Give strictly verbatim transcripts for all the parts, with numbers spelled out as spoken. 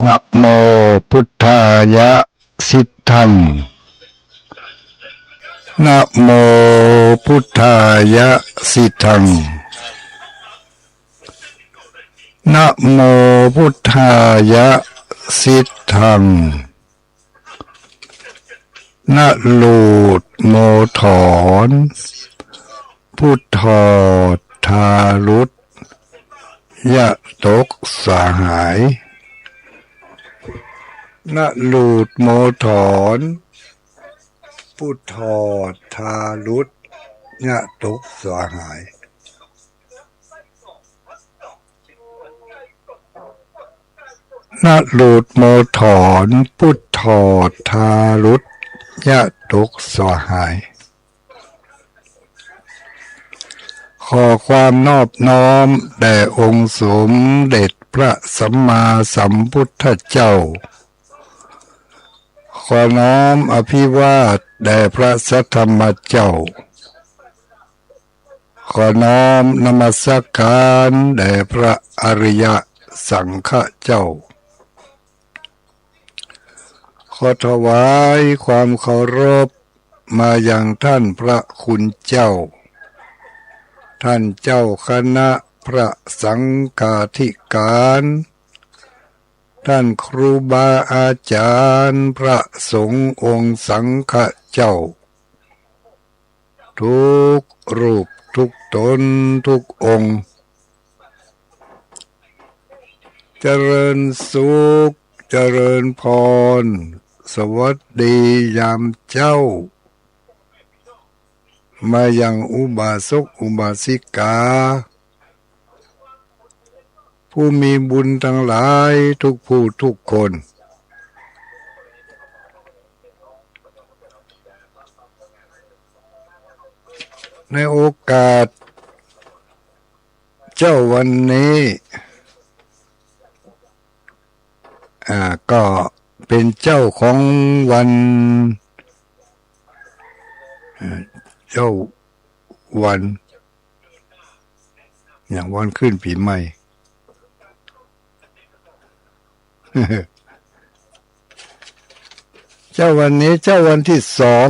นะโมพุทธายะ สิทธัง นะโมพุทธายะ สิทธัง นะโมพุทธายะ สิทธัง นะหลูดโมถอน ปุทธอดทารุต ยะตกสหาย นะหลูดโมถอน ปุทธอดทารุต ยะตกสหาย นะหลูดโมถอน ปุทธอดทารุต ยะตกสหาย ขอความนอบน้อมแด่องค์สมเด็จพระสัมมาสัมพุทธเจ้า ขอน้อมอภิวาทแด่พระสัทธรรมเจ้า ขอน้อมนมัสการแด่พระอริยสังฆเจ้า ขอถวายความเคารพมายังท่านพระคุณเจ้า ท่านเจ้าคณะพระสังฆาธิการ ท่านครูบาอาจารย์พระสงฆ์องค์สังฆเจ้า ทุกรูปทุกตนทุกองค์ เจริญสุข เจริญพร สวัสดียามเจ๊า มายังอุบาสกอุบาสิกา ผู้มีบุญทั้งหลายทุกผู้ทุกคน ในโอกาสเจ๊าวันนี้ อ่า ก็เป๋นเจ๊าของวัน อ่า เจ๊าวัน อย่างวันขึ้นปี๋ใหม่ เจ๊าวันนี้เจ๊าวันตี้สอง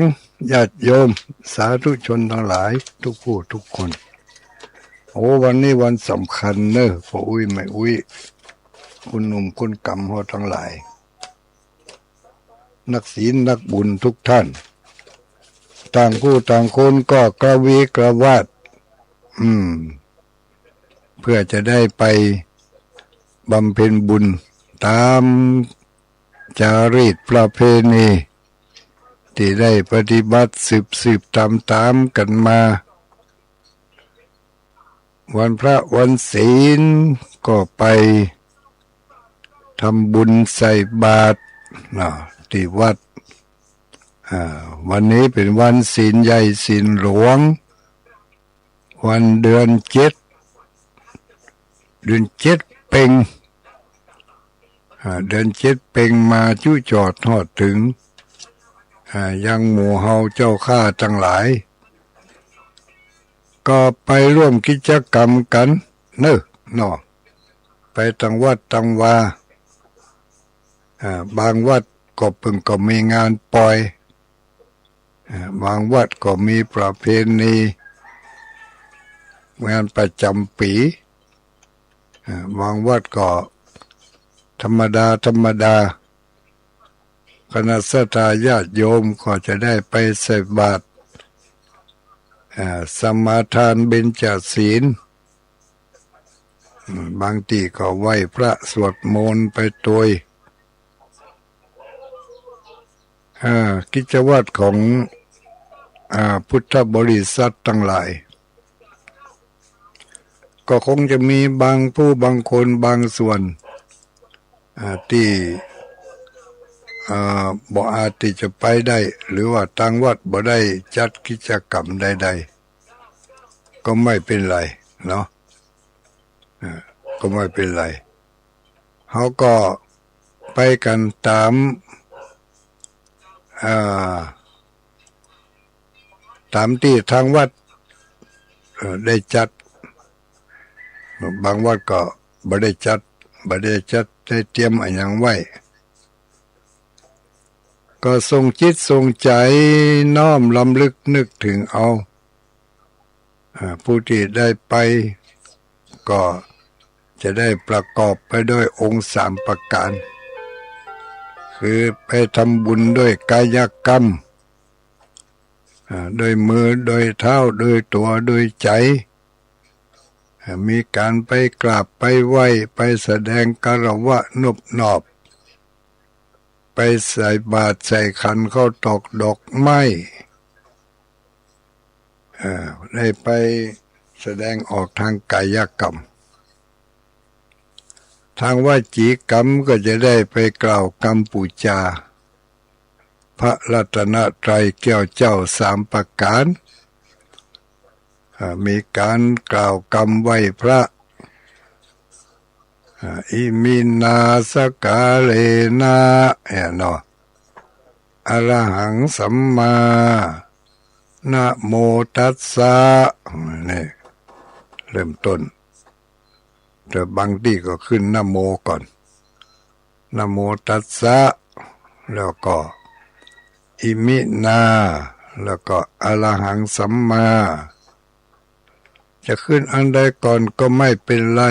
ญาติโยมสาธุชนตังหลายทุกผู้ทุกคน โอ้ วันนี้วันสำคัญเน่อ ป้ออุ๊ยแม่อุ๊ย คุณหนุ่มคุณก๋ำเฮาตังหลาย นักศีลนักบุญทุกท่าน ต่างผู้ต่างคนก็กระวีกระวาด อืม เพื่อจะได้ไปบำเพ็ญบุญต๋ามจารีตประเพณี ตี้ได้ปฏิบัติสืบๆ ต๋ามๆ กั๋นมา วันพระวันศีลก็ไปทำบุญใส่บาตรเนาะ ตี้วัด อ่า วันนี้เป๋นวันศีลใหญ่ศีลหลวง วันเดือนเจ็ด เดือนเจ็ดเป็ง อ่า เดือนเจ็ดเป็งมาจุจอดฮอดเถิง อ่า ยังหมู่เฮาเจ้าข้าตังหลาย ก็ไปร่วมกิจกรรมกั๋นเน่อเนาะ ไปตังวัดตังวา อ่า บางวัด ก็เพิ่นก็มีงานปอย เอ่อ บางวัดก็มีประเพณี งานประจ๋ำปี๋ เอ่อ บางวัดก็ธรรมดาธรรมดา คณะศรัทธาญาติโยมก็จะได้ไปใส่บาตร เอ่อ สมาทานเบญจศีล อืม บางตี้ก็ไหว้พระสวดมนต์ไปตวย อ่า กิจวัตรของ อ่า พุทธบริษัทตังหลาย ก็คงจะมีบางผู้บางคนบางส่วน อ่า ตี้ อ่า บ่อาจตี้จะไปได้ หรือว่าตางวัดบ่ได้จัดกิจกรรมใดๆ ก็ไม่เป็นไรเนาะ อ่า ก็ไม่เป็นไร เฮาก็ไปกั๋นต๋าม อ่า ต๋ามตี้ตางวัด เอ่อ ได้จัด บางวัดก็บ่ได้จัด บ่ได้จัด ได้เตรียมอะหยังไว้ ก็ส่งจิตส่งใจ๋น้อมรำลึกนึกเถิงเอา อ่า ผู้ตี้ได้ไป ก็จะได้ประกอบไปด้วยองค์สามประก๋าน คือไปทำบุญด้วยกายกรรม อ่า ด้วยมือ ด้วยเท้า ด้วยตั๋ว ด้วยใจ๋ อ่า มีก๋านไปกราบไปไหว้ ไปแสดงคารวะนบนอบ ไปใส่บาตรใส่ขันข้าวตอกดอกไม้ อ่า ได้ไปแสดงออกตางกายกรรม ตางวจีกรรมก็จะได้ไปกล่าวกำปู๋จา พระรัตนตรัยแก้วเจ้าสามประก๋าน อ่า มีก๋านกล่าวกำไหว้พระ อ่า อิมินาสการะนะ เนี่ยเนาะ อะระหังสัมมา นะโมตัสสะ นี่ เริ่มต้น แต่บางตี้ก็ขึ้นนะโมก่อน นะโมตัสสะ แล้วก็ อิมินา แล้วก็ อะระหังสัมมา จะขึ้นอันใดก่อนก็ไม่เป็นไร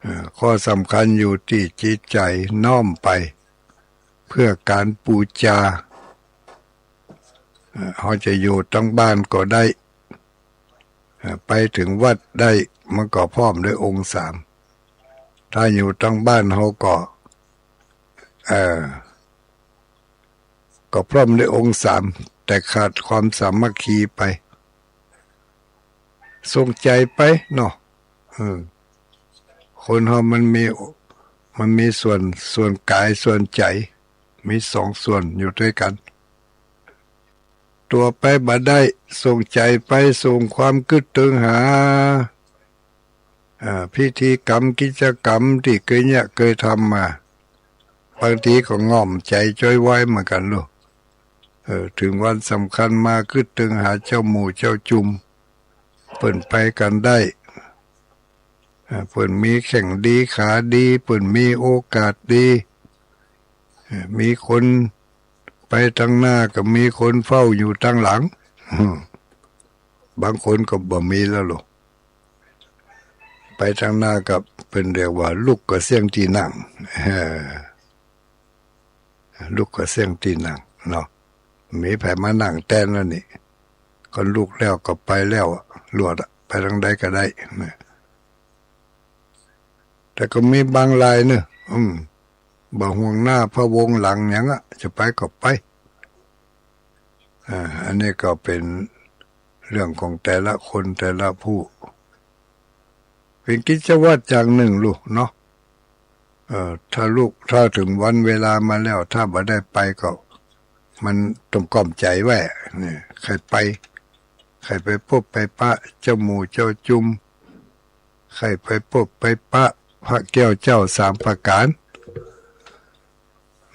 เอ่อ ข้อสำคัญอยู่ตี้จิตใจ๋น้อมไป เพื่อก๋านปู๋จา เอ่อ เฮาจะอยู่ตางบ้านก็ได้ เอ่อ ไปเถิงวัดได้ มันก็พร้อมด้วยองค์สาม ถ้าอยู่ตางบ้านเฮาก็ เอ่อ ก็พร้อมด้วยองค์สาม แต่ขาดความสามัคคีไป ส่งใจ๋ไปเนาะ เออ คนเฮามันมี มันมีส่วน ส่วนก๋าย ส่วนใจ๋ มีสองส่วนอยู่ตวยกั๋น ตั๋วไปบ่ได้ ส่งใจ๋ไป ส่งความกึ๊ดเติงหา อ่า พิธีกรรม กิจกรรมตี้เกยเยียะเกยทำมา บางทีก็ง่อมใจ๋จ้อยว้ายเหมือนกั๋นลูก เออ เถิงวันสำคัญมากึ๊ดเติงหาเจ้าหมู่เจ้าจุม เปิ้นไปกั๋นได้ อ่า เปิ้นมีแข้งดีขาดี เปิ้นมีโอกาสดี อ่า มีคนไปตางหน้าก็มีคนเฝ้าอยู่ตางหลัง บางคนก็บ่มีแล้วลูก ไปตางหน้าก็เปิ้นเรียกว่าลุกก็เสี้ยงตี้นั่ง เออ ลุกก็เสี้ยงตี้นั่งเนาะ มีใผมานั่งแตนแล้วนี่ ก็ลุกแล้วก็ไปแล้วอะ ลวดอะ ไปตางใดก็ได้นะ แต่ก็มีบางรายเนอะ อืม บ่ห่วงหน้าพะวงหลังหยังอะ จะไปก็ไป อ่า อันนี้ก็เป๋นเรื่องของแต่ละคนแต่ละผู้ เป๋นกิจวัตรอย่างนึ่งลูกเนาะ เอ่อ ถ้าลูก ถ้าเถิงวันเวลามาแล้ว ถ้าบ่ได้ไปก็ มันต้องกล่อมใจ๋ไว้ เนี่ย ใค่ไป ใค่ไปปบไปปะเจ้าหมู่เจ้าจุม ใค่ไปปบไปปะพระแก้วเจ้าสามประก๋าน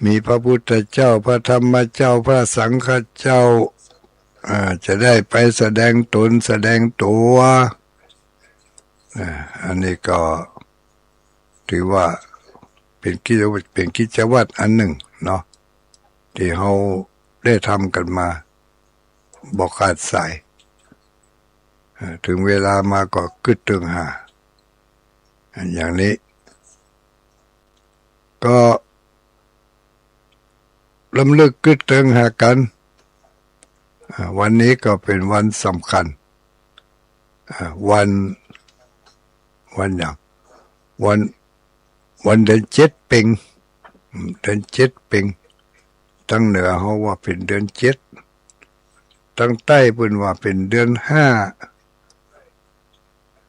มีพระพุทธเจ้า พระธรรมเจ้า พระสังฆเจ้า อ่า จะได้ไปแสดงต๋นแสดงตั๋ว อ่า อันนี้ก็ถือว่าเป๋นกิจวัตร เป๋นกิจวัตรอันนึ่ง เนาะ ตี้เฮาได้ทำกั๋นมา บ่ขาดสาย เอ่อ เถิงเวลามาก็กึ๊ดเติงหา อันอย่างนี้ ก็รำลึกกึ๊ดเติงหากั๋น อ่า วันนี้ก็เป๋นวันสำคัญ อ่า วัน วันหยัง วัน วันเดือนเจ็ดเป็ง อืม เดือนเจ็ดเป็ง ตางเหนือเฮาว่าเป๋นเดือนเจ็ด ตางใต้เปิ้นว่าเป๋นเดือนห้า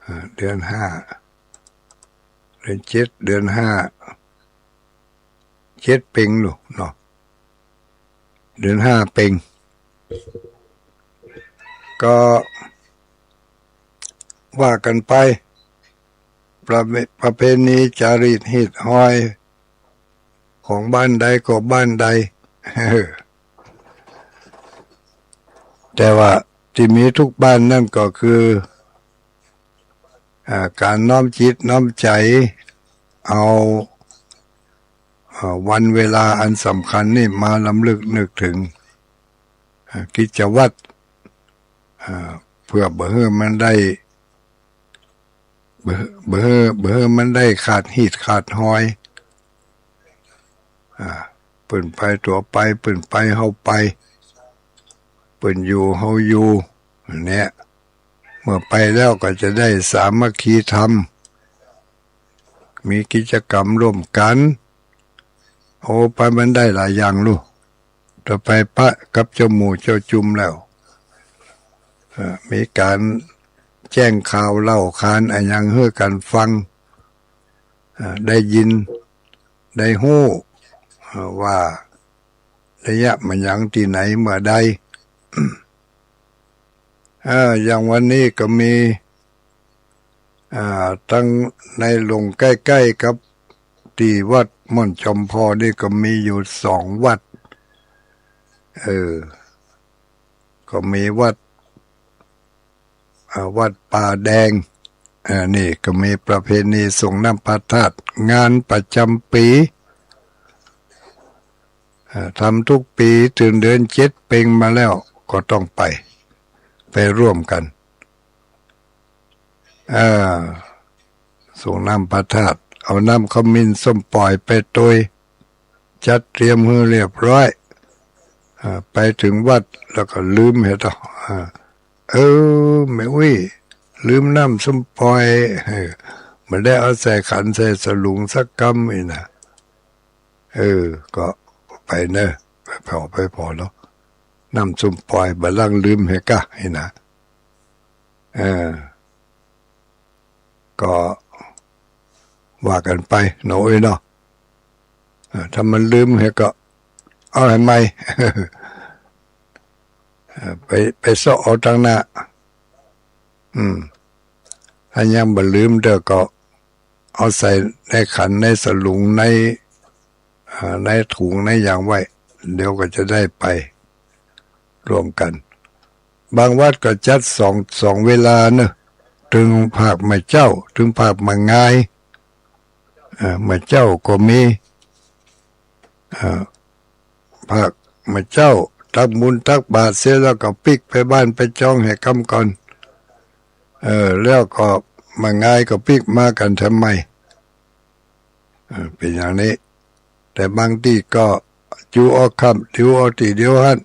อ่า เดือนห้า เดือนเจ็ด เดือนห้า เจ็ดเป็งลูกเนาะ เดือนห้าเป็ง ก็ว่ากั๋นไป ประเพ ประเพณีจารีตฮีตฮอย ของบ้านใดก็บ้านใด แต่ว่าตี้มีกู้บ้านนั้นก็คือ อ่า ก๋านน้อมจิตน้อมใจ๋ เอา อ่า วันเวลาอันสำคัญนี่มารำลึกนึกเถิง อ่า กิจวัตร อ่า เปื้อบ่หื้อมันได้ บ่ บ่หื้อ บ่หื้อมันได้ขาดฮีตขาดฮอย อ่า เปิ้นไปตั๋วไป เปิ้นไปเฮาไป เปิ้นอยู่เฮาอยู่ เนี่ย เมื่อไปแล้วก็จะได้สามัคคีธรรม มีกิจกรรมร่วมกั๋น โอ้ ไปมันได้หลายอย่างลูก ถ้าไปปะกับเจ้าหมู่เจ้าจุมแล้ว เอ่อ มีก๋านแจ้งข่าวเล่าขานอะหยังหื้อกั๋นฟัง เอ่อ ได้ยิน ได้ฮู้ เอ่อ ว่า ระยะมันหยังตี้ไหนเมื่อใด เอ่อ อย่างวันนี้ก็มี อ่า ตังในหลงใก้ๆ กับตี้วัดม่อนจอมพอนี่ก็มีอยู่สองวัด เออ ก็มีวัด อ่า วัดป่าแดง อ่า นี่ก็มีประเพณีส่งน้ำพระธาตุ งานประจำปี๋ อ่า ทำกู้ปี๋ เถิงเดือนเจ็ดเป็งมาแล้ว ก็ต้องไป ไปร่วมกั๋น อ่า ส่งน้ำพระธาตุ เอาน้ำขมิ้นส้มป่อยไปตวย จัดเตรียมหื้อเรียบร้อย อ่า ไปเถิงวัดแล้วก็ลืมเหีย อ่า เออ แม่อุ๊ย ลืมน้ำส้มป่อย เออ บ่ได้เอาใส่ขันใส่สลุงสักกำอี้นะ เออ ก็ไปเน่อ ไปผ่อ ไปผ่อเนาะ น้ำส้มป่อยบ่าลางลืมเหียก้าอี้นะ เออ ก็ว่ากั๋นไปเนาะ โอ้ยเนาะ เออ ถ้ามันลืมเหียก็เอาหื้อใหม่ เออ ไป ไปเซาะเอาตังหน้า อืม ถ้ายังบ่ลืมเตื้อก็เอาใส่ในขันในสลุงใน เอ่อ ในถุงในหยังไว้ เดี๋ยวก็จะได้ไปร่วมกั๋น บางวัดก็จัดสอง สองเวลาเนาะ ตึงภาคเมื่อเจ๊า ตึงภาคเมื่องาย เอ่อ เมื่อเจ๊าก็มี เอ่อ ภาคเมื่อเจ๊า ตักบุญตักบาตรเสร็จแล้วก็ปิ๊กไปบ้านไปจองหื้อกำก่อน เออ แล้วก็เมื่องายก็ปิ๊กมากั๋นแถมใหม่ เออ เป๋นอย่างนี้ แต่บางตี้ก็จู๋เอาค่ำ จู๋เอาตี้เดียวหั้น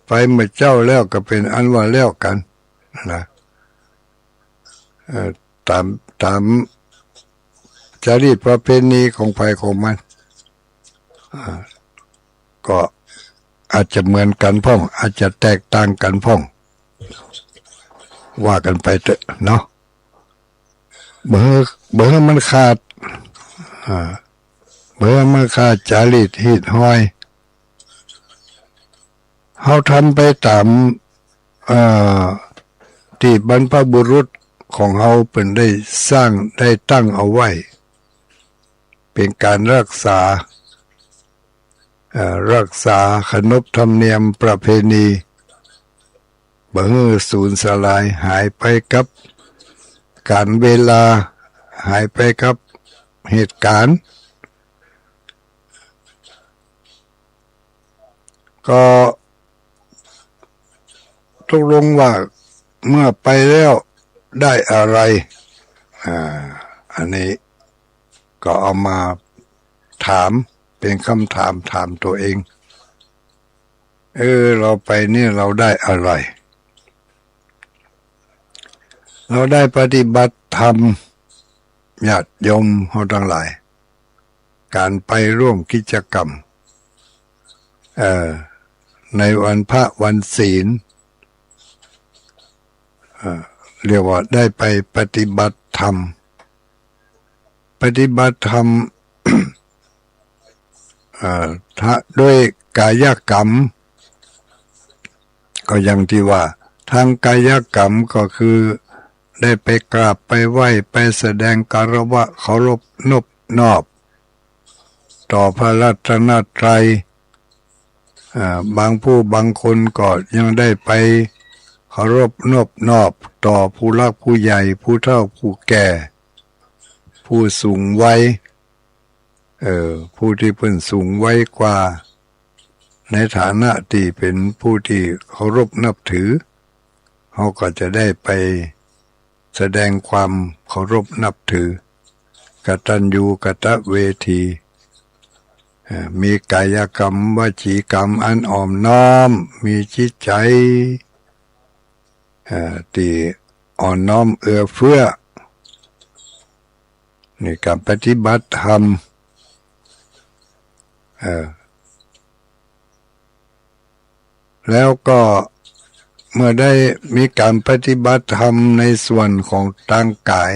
ไปเมื่อเจ๊าแล้วก็เป๋นอันว่าแล้วกั๋นนะ เอ่อ ต๋าม ต๋ามจารีตประเพณีของใผของมัน อ่า ก็อาจจะเหมือนกั๋นพ่อง อาจจะแตกต่างกั๋นพ่อง ว่ากั๋นไปเต๊อะเนาะ บ่หื้อ บ่หื้อมันขาด อ่า บ่หื้อมันขาดจารีตฮีตฮอย เฮาทำไปต๋าม เอ่อ ตี้บรรพบุรุษของเฮาเปิ้นได้สร้างได้ตั้งเอาไว้ เป๋นก๋านฮักษา เอ่อ ฮักษาขนบธรรมเนียมประเพณี บ่หื้อสูญสลายหายไปกับก๋าลเวลา หายไปกับเหตุก๋ารณ์ ก็ตกลงว่าเมื่อไปแล้วได้อะไร อ่า อันนี้ก็เอามาถาม เป๋นกำถามถามตั๋วเอง เออ เฮาไปนี่เฮาได้อะไร เฮาได้ปฏิบัติธรรม ญาติโยมเฮาตังหลาย ก๋านไปร่วมกิจกรรม เอ่อ ในวันพระวันศีล เอ่อ เรียกว่าได้ไปปฏิบัติธรรม ปฏิบัติธรรม เอ่อ ทะ- ด้วยกายกรรม ก็อย่างตี้ว่า ตางกายกรรมก็คือได้ไปกราบไปไหว้ ไปแสดงคารวะเคารพนบนอบ ต่อพระรัตนตรัย อ่า บางผู้บางคนก็ยังได้ไปเคารพนบนอบต่อผู้หลักผู้ใหญ่ ผู้เฒ่าผู้แก่ ผู้สูงวัย เอ่อ ผู้ตี้เปิ้นสูงวัยกว่า ในฐานะตี้เป๋นผู้ตี้เคารพนับถือ เฮาก็จะได้ไปแสดงความเคารพนับถือ กตัญญูกตเวที เอ่อ มีกายกรรมวจีกรรมอันอ่อนน้อม มีจิตใจ๋ เอ่อ ตี้อ่อนน้อมเอื้อเฟื้อ ในก๋านปฏิบัติธรรม เอ่อ แล้วก็เมื่อได้มีก๋านปฏิบัติธรรมในส่วนของตางก๋าย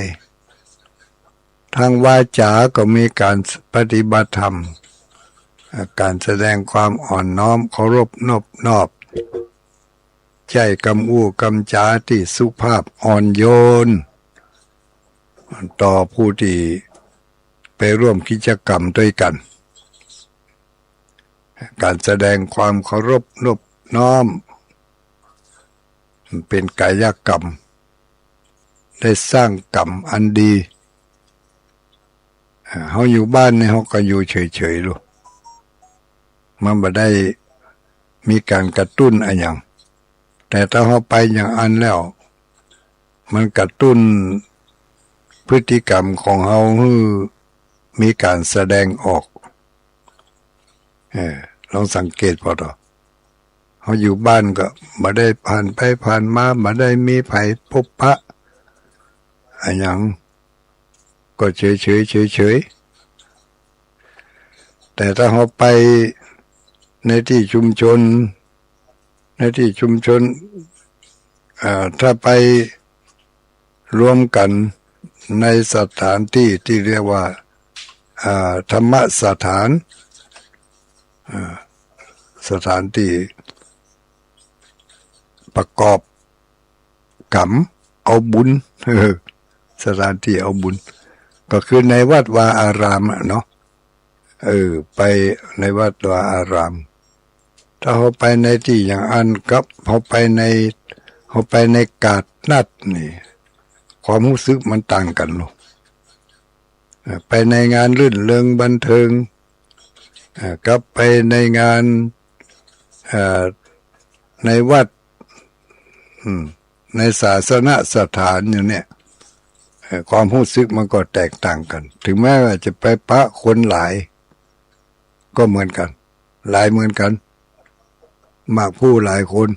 ตางวาจาก็มีก๋านปฏิบัติธรรม เอ่อ ก๋านแสดงความอ่อนน้อมเคารพนบนอบ ใจ๊กำอู้กำจ๋าตี้สุภาพอ่อนโยน ต่อผู้ตี้ไปร่วมกิจกรรมตวยกั๋น ก๋านแสดงความเคารพนบน้อม มันเป๋นกายกรรม ได้สร้างกรรมอันดี อ่า เฮาอยู่บ้านนี่เฮาก็อยู่เฉยๆ ลูก มันบ่ได้มีก๋านกระตุ้นอะหยัง แต่ถ้าเฮาไปอย่างอั้นแล้ว มันกระตุ้นพฤติกรรมของเฮาหื้อมีก๋านแสดงออก เออ ลองสังเกตผ่อเถาะ เฮาอยู่บ้านก็บ่ได้ผ่านไปผ่านมา บ่ได้มีใผปบปะอะหยัง ก็เฉยๆ เฉยๆ แต่ถ้าเฮาไปในตี้ชุมชน ในตี้ชุมชน เอ่อ ถ้าไปรวมกั๋นในสถานตี้ตี้เรียกว่า เอ่อ ธรรมสถาน เอ่อ สถานตี้ประกอบกรรมเอาบุญ เออ สถานตี้เอาบุญ ก็คือในวัดวาอารามอะเนาะ เออ ไปในวัดวาอาราม ถ้าเฮาไปในตี้อย่างอั้นกับเฮาไปใน เฮาไปในกาดนัดนี่ ความฮู้สึกมันต่างกั๋นลูก เอ่อ ไปในงานรื่นเริงบันเทิง เอ่อ กับไปในงาน เอ่อ ในวัด อืม ในศาสนสถานอย่างเนี้ย เอ่อ ความฮู้สึกมันก็แตกต่างกั๋น ถึงแม้ว่าจะไปปะคนหลาย ก็เหมือนกั๋น หลายเหมือนกั๋น มากผู้หลายคน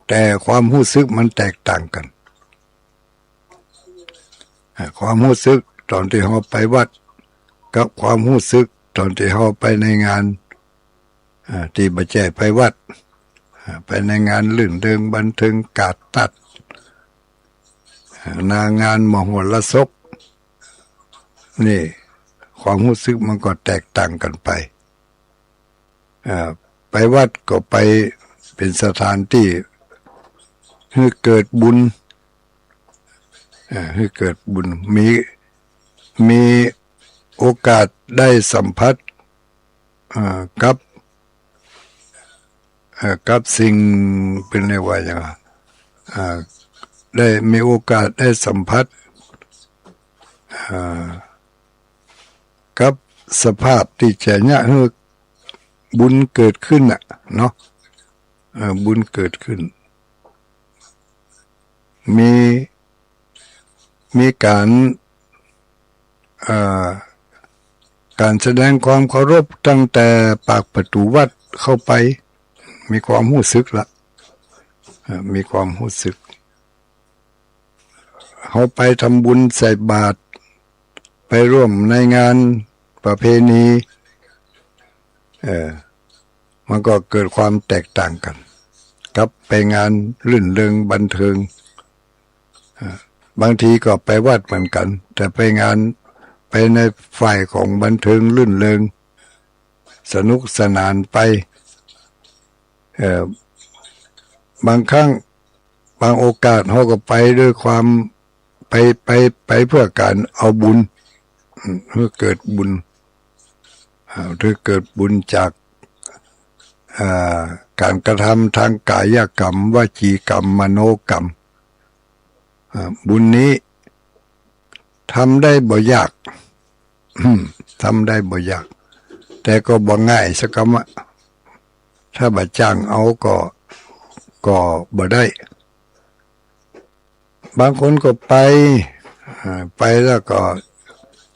แต่ความฮู้สึกมันแตกต่างกั๋น อ่า ความฮู้สึกต๋อนตี้เฮาไปวัด กับความฮู้สึกต๋อนตี้เฮาไปในงาน อ่า ตี้บ่ใจ้ไปวัด อ่า ไปในงานรื่นเริงบันเทิงกาดตัด อ่า หน้างานมโหรสพ นี่ ความฮู้สึกมันก็แตกต่างกั๋นไป อ่า ไปวัดก็ไปเป๋นสถานตี้หื้อเกิดบุญ อ่า หื้อเกิดบุญ มี มีโอกาสได้สัมผัส อ่า กับ เอ่อ กับสิ่ง เปิ้นเรียกว่าหยังอะ อ่า ได้มีโอกาสได้สัมผัส อ่า กับสภาพตี้จะเยียะหื้อ บุญเกิดขึ้นน่ะเนาะ เออ บุญเกิดขึ้น มี มีก๋าน เอ่อ ก๋านแสดงความเคารพตั้งแต่ปากประตู๋วัดเข้าไป มีความฮู้สึกละ เอ่อ มีความฮู้สึก เฮาไปทำบุญใส่บาตร ไปร่วมในงานประเพณี เอ่อ มันก็เกิดความแตกต่างกั๋น กับไปงานรื่นเริงบันเทิง เอ่อ บางทีก็ไปวัดเหมือนกั๋น แต่ไปงาน ไปในฝ่ายของบันเทิงรื่นเริง สนุกสนานไป เอ่อ บางครั้ง บางโอกาสเฮาก็ไปด้วยความ ไป ไป ไปเพื่อก๋านเอาบุญ อืม เพื่อเกิดบุญ อ่า เพื่อเกิดบุญจาก อ่า ก๋านกระทำตางก๋ายกรรม วจีกรรม มโนกรรม อ่า บุญนี้ทำได้บ่ยาก อืม ทำได้บ่ยาก แต่ก็บ่ง่ายสักกำอะ ถ้าบ่จ้างเอาก็ ก็บ่ได้ บางคนก็ไป อ่า ไปแล้วก็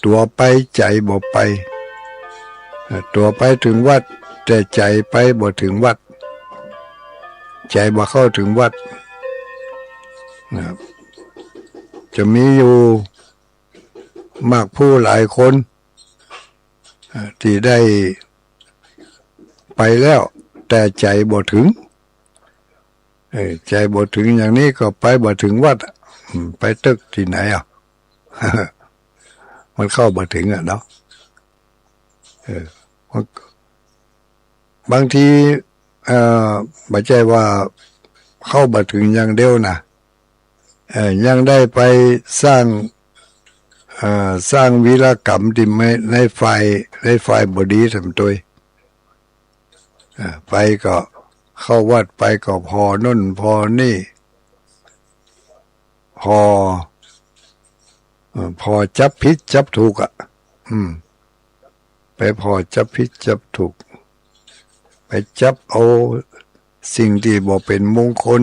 ตั๋วไปใจ๋บ่ไป อ่า ตั๋วไปเถิงวัด แต่ใจ๋ไปบ่เถิงวัด ใจ๋บ่เข้าเถิงวัด นะครับ จะมีอยู่มากผู้หลายคน อ่า ตี้ได้ไปแล้ว แต่ใจ๋บ่เถิง เออ ใจ๋บ่เถิงอย่างนี้ก็ไปบ่เถิงวัดอะ อืม ไปตึกตี้ไหนอะ มันเข้าบ่เถิงอะเนาะ เออ มัน บางที เอ่อ บ่ใจ้ว่าเข้าบ่เถิงอย่างเดียวนะ เอ่อ ยังได้ไปสร้าง เอ่อ สร้างวีรกรรมตี้ใน ในฝ่าย ในฝ่ายบ่ดีต๋ามตวย เอ่อ ไปก็เข้าวัดไปก็ผ่อโน่นผ่อนี่ ผ่อ เอ่อ ผ่อจับผิดจับถูกอะ อืม ไปผ่อจับผิดจับถูก ไปจับเอาสิ่งตี้บ่เป๋นมงคล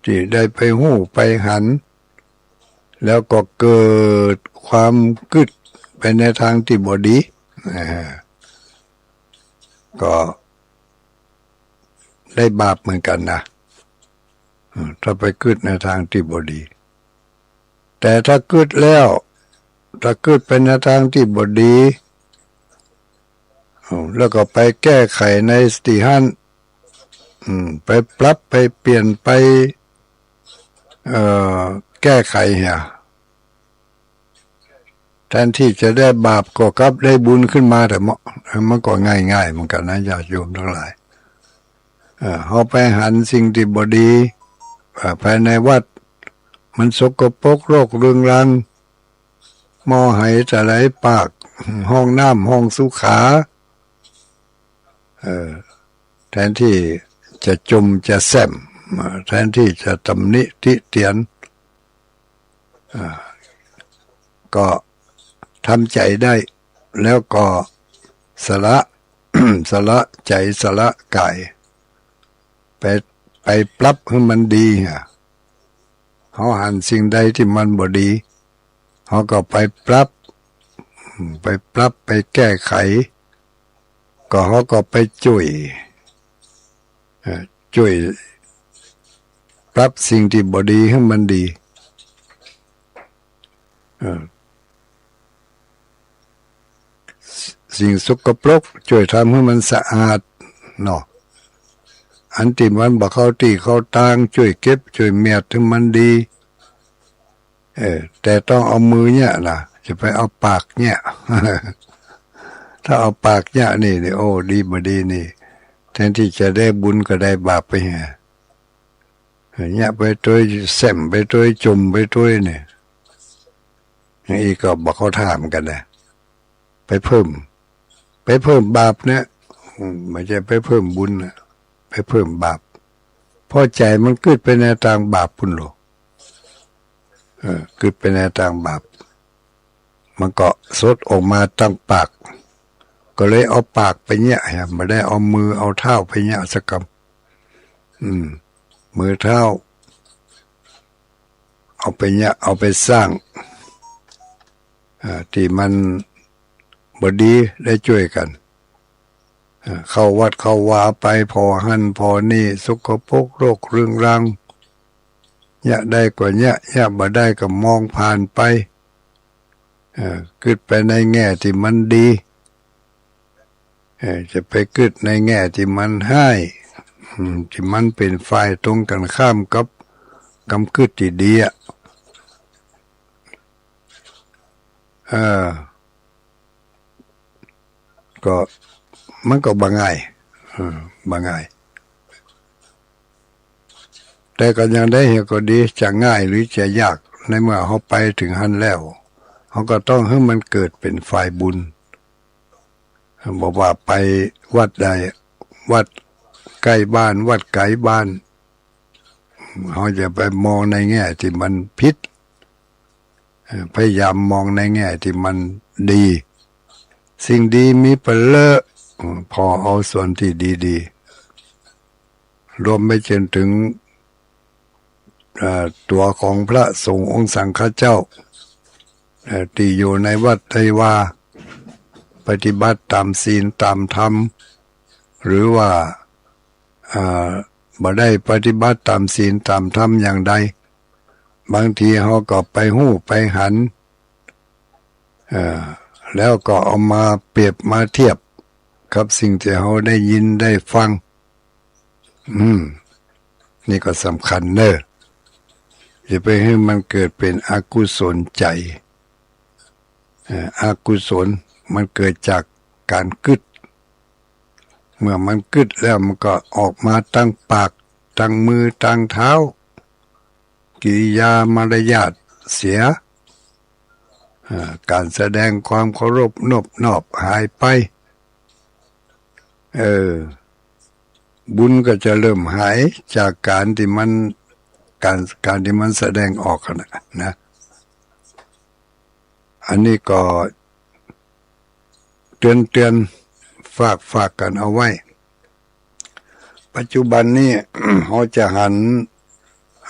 ตี้ได้ไปฮู้ไปหัน แล้วก็เกิดความกึ๊ดไปในตางตี้บ่ดี อ่า ก็ได้บาปเหมือนกั๋นนะ อืม ถ้าไปกึ๊ดในตางตี้บ่ดี แต่ถ้ากึ๊ดแล้ว ถ้ากึ๊ดไปในตางตี้บ่ดี อืม แล้วก็ไปแก้ไขในตี้หั้น อืม ไปปรับ ไปเปลี่ยน ไป เอ่อ แก้ไขเหีย แทนตี้จะได้บาปก็กลับได้บุญขึ้นมาต๋ามะ มันก็ง่ายๆ เหมือนกั๋นนะ ญาติโยมตังหลาย เอ่อ เฮาไปหันสิ่งตี้บ่ดี เอ่อ ภายในวัด มันสกปรกรกเรืองรัง หม้อไหตะไลปาก ห้องน้ำห้องสุขา เอ่อ แทนตี้จะจ่มจะแซ่ม เอ่อ แทนตี้จะตำหนิติเตียน อ่า ก็ทำใจ๋ได้ แล้วก็สละ สละใจ๋สละก๋าย ไป ไปปรับหื้อมันดีอะ เฮาหันสิ่งใดตี้มันบ่ดี เฮาก็ไปปรับ อืม ไปปรับ ไปแก้ไข ก็เฮาก็ไปจ้วย เอ่อ จ้วยปรับสิ่งตี้บ่ดีหื้อมันดี เอ่อ สิ่งสกปรกจ้วยทำหื้อมันสะอาดเนาะ อันตี้มันบ่เข้าตี้เข้าตางจ้วยเก็บจ้วยเมียดหื้อมันดี เออ แต่ต้องเอามือเยียะนะ จะไปเอาปากเยียะ ถ้าเอาปากเยียะนี่ นี่ โอ้ ดีบ่ดีนี่ แทนตี้จะได้บุญก็ได้บาปไปเหีย เยียะไปตวย แซ่มไปตวย จ่มไปตวยนี่ อย่างอี้ก็บ่เข้าท่าเหมือนกั๋นนะ ไปเพิ่ม ไปเพิ่มบาปเนี่ย อืม บ่ใจ้ไปเพิ่มบุญนะ ไปเพิ่มบาป เพราะใจ๋มันกึ๊ดไปในตางบาปปู้นโหละ เออ กึ๊ดไปในตางบาป มันก็สดออกมาตางปาก ก็เลยเอาปากไปเยียะ บ่ได้เอามือเอาเท้าไปเยียะสักกำ อืม มือเท้า เอาไปเยียะ เอาไปสร้าง อ่า ตี้มันบ่ดี ได้จ้วยกั๋น อ่า เข้าวัดเข้าวาไป ผ่อหั้นผ่อนี่ สกปรกรกเรื้องรัง เยียะได้ก็เยียะ เยียะบ่ได้ก็มองผ่านไป เอ่อ กึ๊ดไปในแง่ตี้มันดี เอ่อ จะไปกึ๊ดในแง่ตี้มันฮ้าย อืม ตี้มันเป๋นฝ่ายตรงกั๋นข้ามกับกำกึ๊ดตี้ดีอะ เออ ก็ มันก็บ่ง่าย เออ บ่ง่าย แต่ก็ยังได้เหียก็ดี จะง่ายหรือจะยาก ในเมื่อเฮาไปเถิงหั้นแล้ว เฮาก็ต้องหื้อมันเกิดเป๋นฝ่ายบุญ บ่ว่าไปวัดใด วัดใก้บ้าน วัดไก๋บ้าน เฮาอย่าไปมองในแง่ตี้มันผิด เอ่อ พยายามมองในแง่ตี้มันดี สิ่งดีมีเป๋นเล่อ เอ่อ ผ่อเอาส่วนตี้ดีๆ รวมไปจนเถิง เอ่อ ตั๋วของพระสงฆ์องค์สังฆเจ้า เอ่อ ตี้อยู่ในวัดใดวา ปฏิบัติต๋ามศีลต๋ามธรรม หรือว่า เอ่อ บ่ได้ปฏิบัติต๋ามศีลต๋ามธรรมอย่างใด บางทีเฮาก็ไปฮู้ไปหัน เอ่อ แล้วก็เอามาเปรียบมาเทียบกับสิ่งตี้เฮาได้ยินได้ฟัง อืม นี่ก็สำคัญเน่อ อย่าไปหื้อมันเกิดเป๋นอกุศลใจ๋ เอ่อ อกุศลมันเกิดจากก๋านกึ๊ด เมื่อมันกึ๊ดแล้วมันก็ออกมาตางปาก ตางมือ ตางเท้า กิริยามารยาทเสีย เอ่อ ก๋านแสดงความเคารพนบนอบหายไป เออ บุญก็จะเริ่มหายจากก๋านตี้มัน ก๋าน ก๋านตี้มันแสดงออกหั้นน่ะนะ อันนี้ก็เตือนๆ ฝากๆ กั๋นเอาไว้ ปัจจุบันนี้ เฮาจะหัน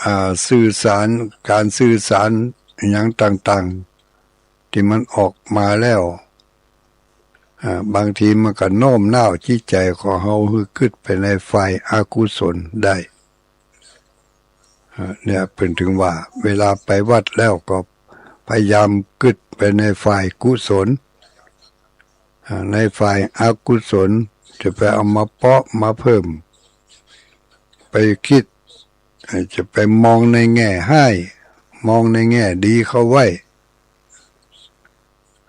อ่า สื่อสาร ก๋านสื่อสารอะหยังต่างๆ ตี้มันออกมาแล้ว อ่า บางทีมันก็โน้มน้าวจิตใจ๋ของเฮาหื้อกึ๊ดไปในฝ่ายอกุศลได้ อ่า เนี่ย เปิ้นถึงว่า เวลาไปวัดแล้วก็พยายามกึ๊ดไปในฝ่ายกุศล อ่า ในฝ่ายอกุศล จะไปเอามาเปาะมาเพิ่ม ไปกึ๊ด อ่า จะไปมองในแง่ฮ้าย มองในแง่ดีเข้าไว้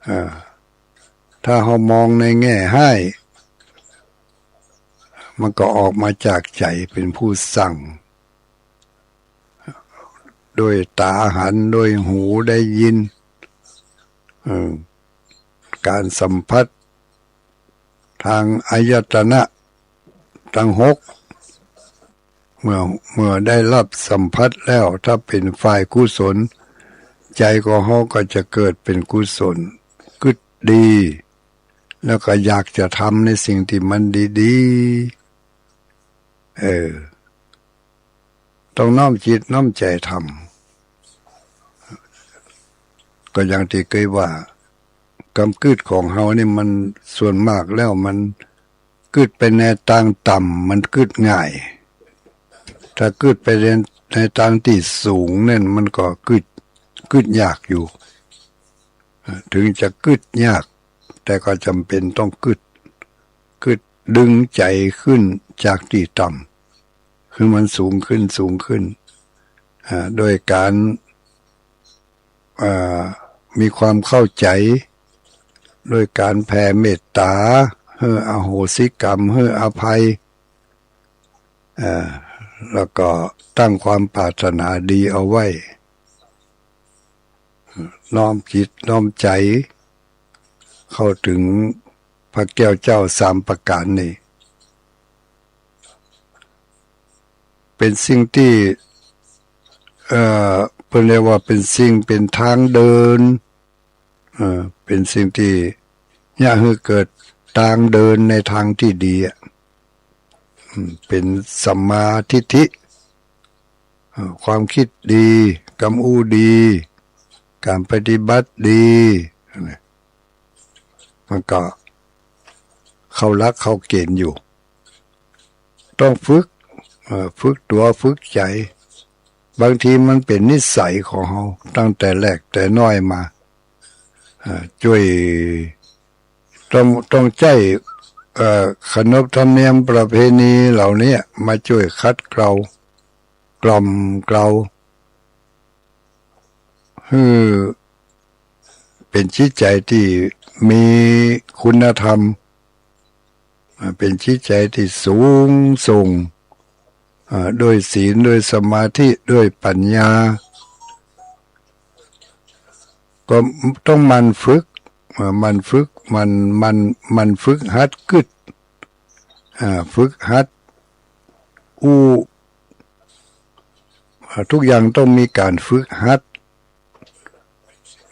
อ่า ถ้าเฮามองในแง่ฮ้าย มันก็ออกมาจากใจ๋เป๋นผู้สั่ง โดยต๋าหัน โดยหูได้ยิน เอ่อ ก๋านสัมผัสตางอายตนะตังหก เมื่อ เมื่อได้ฮับสัมผัสแล้ว ถ้าเป๋นฝ่ายกุศล ใจ๋ของเฮาก็จะเกิดเป๋นกุศล กึ๊ดดี แล้วก็อยากจะทำในสิ่งตี้มันดีๆ เออ ต้องน้อมจิตน้อมใจ๋ทำ ก็อย่างตี้เกยว่า กำกึ๊ดของเฮานี่มันส่วนมากแล้วมันกึ๊ดไปในตางต่ำ มันกึ๊ดง่าย ถ้ากึ๊ดไปใน ในตางตี้สูงนั่นมันก็กึ๊ด กึ๊ดยากอยู่ เอ่อ ถึงจะกึ๊ดยาก แต่ก็จ๋ำเป๋นต้องกึ๊ด กึ๊ดดึงใจ๋ขึ้นจากตี้ต่ำ หื้อมันสูงขึ้น สูงขึ้น อ่า โดยก๋าน อ่า มีความเข้าใจ๋ โดยก๋านแผ่เมตต๋า หื้ออโหสิกรรม หื้ออภัย อ่า แล้วก็ตั้งความปรารถนาดีเอาไว้ น้อมจิตน้อมใจ๋เข้าเถิงพระแก้วเจ้าสามประก๋านนี้ เป๋นสิ่งตี้ เอ่อ เปิ้นเรียกว่าเป๋นสิ่ง เป๋นตางเดิน เอ่อ เป๋นสิ่งตี้เยียะหื้อเกิด ตางเดินในตางตี้ดีอะ อืม เป๋นสัมมาทิฏฐิ เอ่อ ความกึ๊ดดี กำอู้ดี ก๋านปฏิบัติดี มันก็เข้าหลักเข้าเก๋ณฑ์อยู่ ต้องฝึก เอ่อ ฝึกตั๋วฝึกใจ๋ บางทีมันเป๋นนิสัยของเฮาตั้งแต่เล็กแต่น้อยมา เอ่อ จ้วย ต้อง ต้องใจ๊ เอ่อ ขนบธรรมเนียมประเพณีเหล่านี้มาจ้วยขัดเกลา กล่อมเกลา หื้อเป๋นจิตใจ๋ตี้มีคุณธรรม อ่า เป๋นจิตใจ๋ตี้สูงส่ง อ่า ด้วยศีล ด้วยสมาธิ ด้วยปัญญา ก็ต้องหมั่นฝึก อ่า หมั่นฝึก หมั่น หมั่น หมั่นฝึกหัดกึ๊ด อ่า ฝึกหัดอู้ อ่า ทุกอย่างต้องมีก๋านฝึกหัด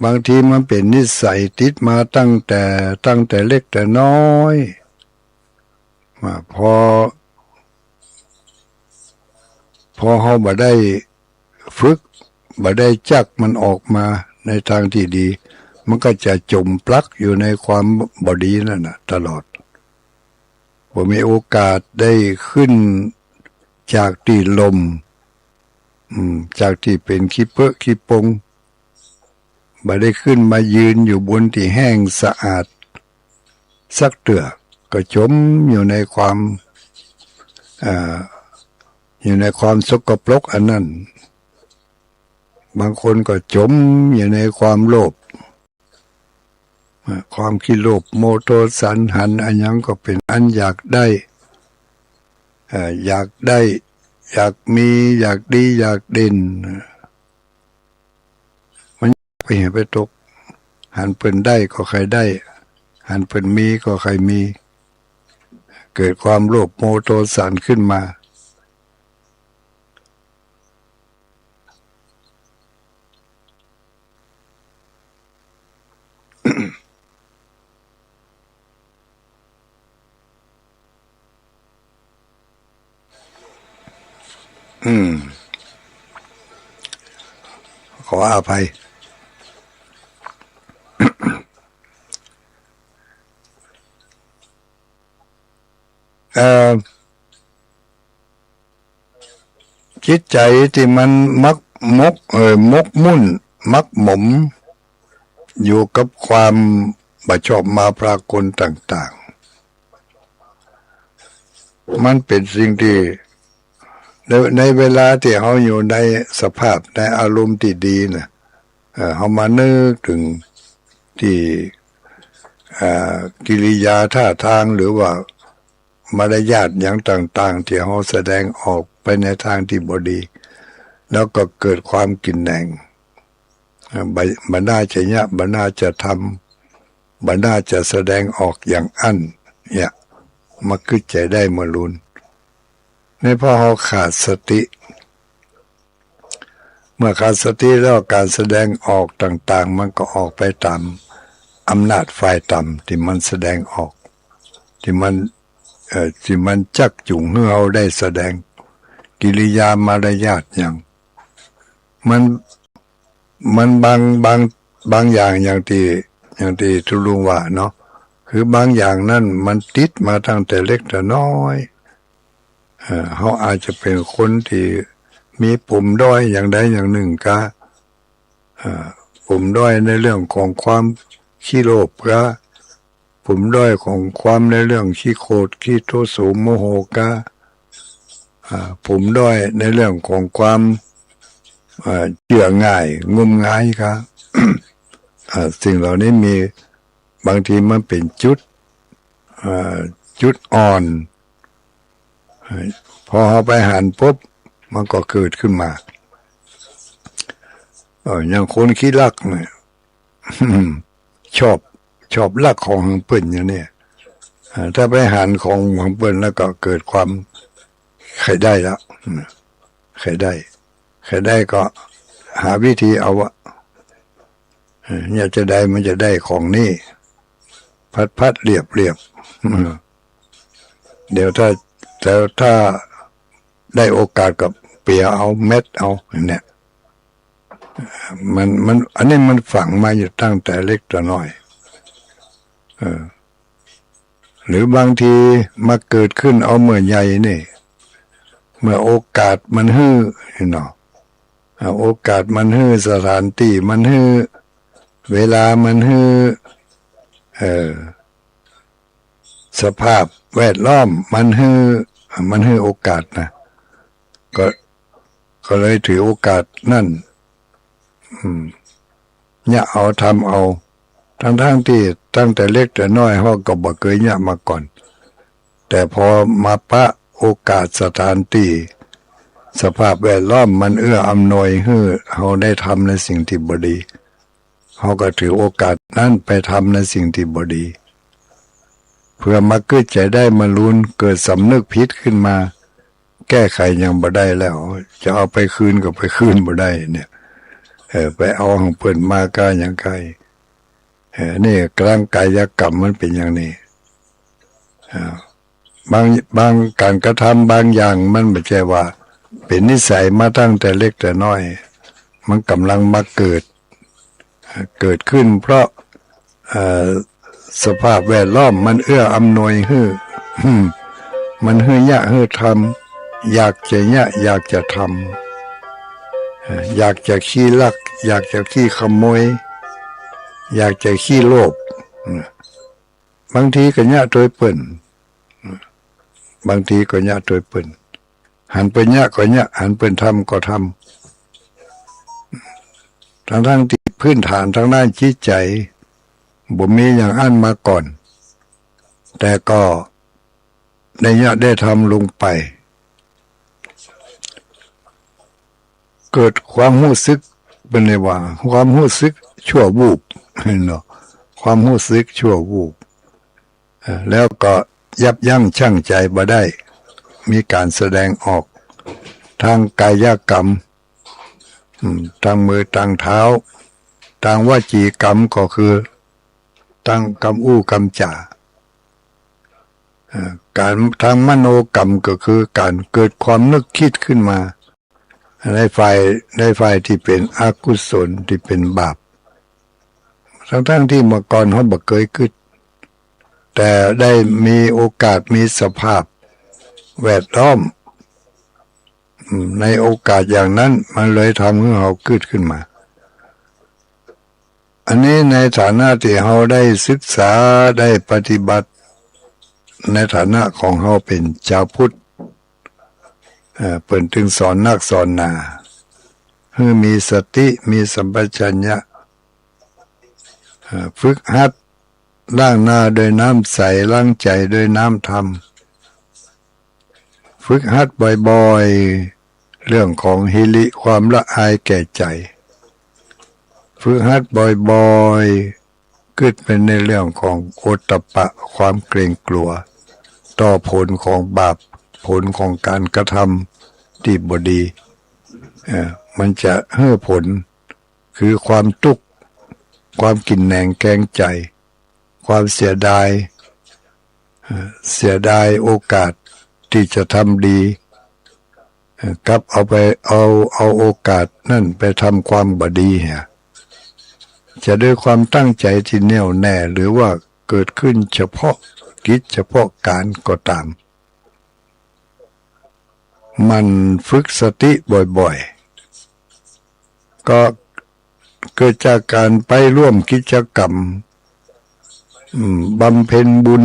บางทีมันเป๋นนิสัยติดมาตั้งแต่ ตั้งแต่เล็กแต่น้อย อ่า พอ พอเฮาบ่ได้ฝึก บ่ได้จักมันออกมาในตางตี้ดี มันก็จะจ๋มปลักอยู่ในความบ่ดีนั่นน่ะตลอด บ่มีโอกาสได้ขึ้นจากตี้ล่ม อืม จากตี้เป๋นขี้เปอะขี้ปง บ่ได้ขึ้นมายืนอยู่บนตี้แห้งสะอาดสักเตื้อ ก็จ๋มอยู่ในความ เอ่อ อยู่ในความสกปรกอันนั้น บางคนก็จ๋มอยู่ในความโลภ อ่า ความขี้โลภโมโทสัน หันอะหยังก็เป๋นอันอยากได้ เอ่อ อยากได้ อยากมี อยากดี อยากเด่น มันไปเหียไปตก หันเปิ้นได้ก็ใค่ได้ หันเปิ้นมีก็ใค่มี เกิดความโลภโมโทสันขึ้นมา อืม ขออภัย เอ่อ จิตใจ๋ตี้มันหมกหมก เอ่อ หมกมุ่น หมักหมม อยู่กับความบ่ชอบมาพากลต่างๆ มันเป๋นสิ่งตี้ ใน ในเวลาตี้เฮาอยู่ในสภาพ ในอารมณ์ตี้ดีน่ะ เอ่อ เฮามานึกเถิงตี้ เอ่อ กิริยาท่าตาง หรือว่ามารยาทหยังต่างๆ ตี้เฮาแสดงออกไปในตางตี้บ่ดี แล้วก็เกิดความกินแหนง อ่า บ่ บ่น่าจะเยียะ บ่น่าจะทำ บ่น่าจะแสดงออกอย่างอั้น เนี่ย มากึ๊ดใจ๋ได้เมื่อลูน ในเพราะเฮาขาดสติ เมื่อขาดสติแล้วก๋านแสดงออกต่างๆ มันก็ออกไปต๋ามอำนาจฝ่ายต่ำตี้มันแสดงออก ตี้มัน เอ่อ ตี้มันจักจูงหื้อเฮาได้แสดง กิริยามารยาทหยัง มัน มันบาง บาง บางอย่างอย่างตี้ อย่างตี้ตุ๊ลุงว่าเนาะ คือบางอย่างนั้นมันติดมาตั้งแต่เล็กแต่น้อย เอ่อ เฮาอาจจะเป๋นคนตี้มีปมด้อยอย่างใดอย่างนึ่งกา เอ่อ ปมด้อยในเรื่องของความขี้โลภกา ปมด้อยของความในเรื่องขี้โขด ขี้โทโสโมโหกา อ่า ปมด้อยในเรื่องของความ อ่า เจื้อง่าย งมงายกา อ่า สิ่งเหล่านี้มี บางทีมันเป๋นจุด อ่า จุดอ่อน พอเฮาไปหันปุ๊บ มันก็เกิดขึ้นมา เอ่อ อย่างคนขี้ลักเนี่ย ชอบ ชอบลักของของเปิ้นอย่างเนี้ย อ่า ถ้าไปหันของของเปิ้นแล้วก็เกิดความใค่ได้ละ อืม ใค่ได้ ใค่ได้ก็หาวิธีเอาอะ เอ่อ เนี่ยจะได้ มันจะได้ของนี่ พัดๆ เลียบๆ เดี๋ยวถ้า แต่ถ้าได้โอกาสก็เปียเอาเม็ดเอาเนี่ย มัน มัน อันนี้มันฝังมาอยู่ตั้งแต่เล็กแต่น้อย เออ หรือบางทีมาเกิดขึ้นเอาเมื่อใหญ่นี่ เมื่อโอกาสมันหื้อเนาะ อ่า โอกาสมันหื้อ สถานตี้มันหื้อ เวลามันหื้อ เออ สภาพแวดล้อมมันหื้อ มันหื้อโอกาสนะ ก็ ก็เลยถือโอกาสนั้น อืม เยียะเอา ทำเอา ทั้งๆ ตี้ตั้งแต่เล็กแต่น้อยเฮาก็บ่เกยเยียะมาก่อน แต่พอมาปะโอกาส สถานตี้ สภาพแวดล้อมมันเอื้ออำนวยหื้อเฮาได้ทำในสิ่งตี้บ่ดี เฮาก็ถือโอกาสนั้นไปทำในสิ่งตี้บ่ดี เผื่อมาเกิดใจ๋ได้มาลูน เกิดสำนึกผิดขึ้นมา แก้ไขหยังบ่ได้แล้ว จะเอาไปคืนก็ไปคืนบ่ได้เนี่ย เออ ไปเอาของเปิ้นมาก้าหยังไก เออ นี่กลางกายกรรมมันเป๋นอย่างนี้ อ่า บาง บางก๋านกระทำบางอย่างมันบ่ใจ้ว่าเป๋นนิสัยมาตั้งแต่เล็กแต่น้อย มันก่ำลังมาเกิด เกิดขึ้นเพราะ เอ่อ สภาพแวดล้อมมันเอื้ออำนวยหื้อ มันหื้อเยียะหื้อทำ อยากจะเยียะ อยากจะทำ เอ่อ อยากจะขี้ลัก อยากจะขี้ขโมย อยากจะขี้โลภ บางทีก็เยียะตวยเปิ้น บางทีก็เยียะตวยเปิ้น หันเปิ้นเยียะก็เยียะ หันเปิ้นทำก็ทำ ทั้งๆ ตี้พื้นฐานทางด้านจิตใจ๋บ่มีอย่างอั้นมาก่อน แต่ก็ได้เยียะได้ทำลงไป เกิดความฮู้สึก เปิ้นเรียกว่าความฮู้สึกชั่ววูบเนาะ ความฮู้สึกชั่ววูบ เอ่อ แล้วก็ยับยั้งชั่งใจ๋บ่ได้ มีก๋านแสดงออก ตางกายกรรม อืม ตางมือตางเท้า ตางวจีกรรมก็คือ ตางกำอู้กำจ๋า เอ่อ ก๋าน ตางมโนกรรมก็คือก๋านเกิดความนึกกึ๊ดขึ้นมา ในฝ่าย ในฝ่ายตี้เป๋นอกุศล ตี้เป๋นบาป ทั้งๆ ตี้เมื่อก่อนเฮาบ่เกยกึ๊ด แต่ได้มีโอกาส มีสภาพแวดล้อม อืม ในโอกาสอย่างนั้น มันเลยทำหื้อเฮากึ๊ดขึ้นมา อันนี้ในฐานะตี้เฮาได้ศึกษา ได้ปฏิบัติ ในฐานะของเฮาเป๋นจาวพุทธ เอ่อ เปิ้นตึงสอนนักสอนหนา หื้อมีสติ มีสัมปชัญญะ เอ่อ ฝึกหัดล้างหน้าด้วยน้ำใส ล้างใจ๋ด้วยน้ำธรรม ฝึกหัดบ่อยๆ เรื่องของหิริ ความละอายแก่ใจ๋ ฝึกหัดบ่อยๆ กึ๊ดไปในเรื่องของโอตตัปปะ ความเกรงกลัว ต่อผลของบาป ผลของก๋านกระทำตี้บ่ดี เอ่อ มันจะหื้อผล คือความตุ๊กข์ ความกินแหนงแกงใจ๋ ความเสียดาย เอ่อ เสียดายโอกาสตี้จะทำดี เอ่อ กลับเอาไป เอา เอาโอกาสนั้นไปทำความบ่ดีเหีย จะด้วยความตั้งใจ๋ตี้แน่วแน่ หรือว่าเกิดขึ้นเฉพาะกิจเฉพาะก๋านก็ต๋าม หมั่นฝึกสติบ่อยๆ ก็เกิดจากก๋านไปร่วมกิจกรรม อืม บำเพ็ญบุญ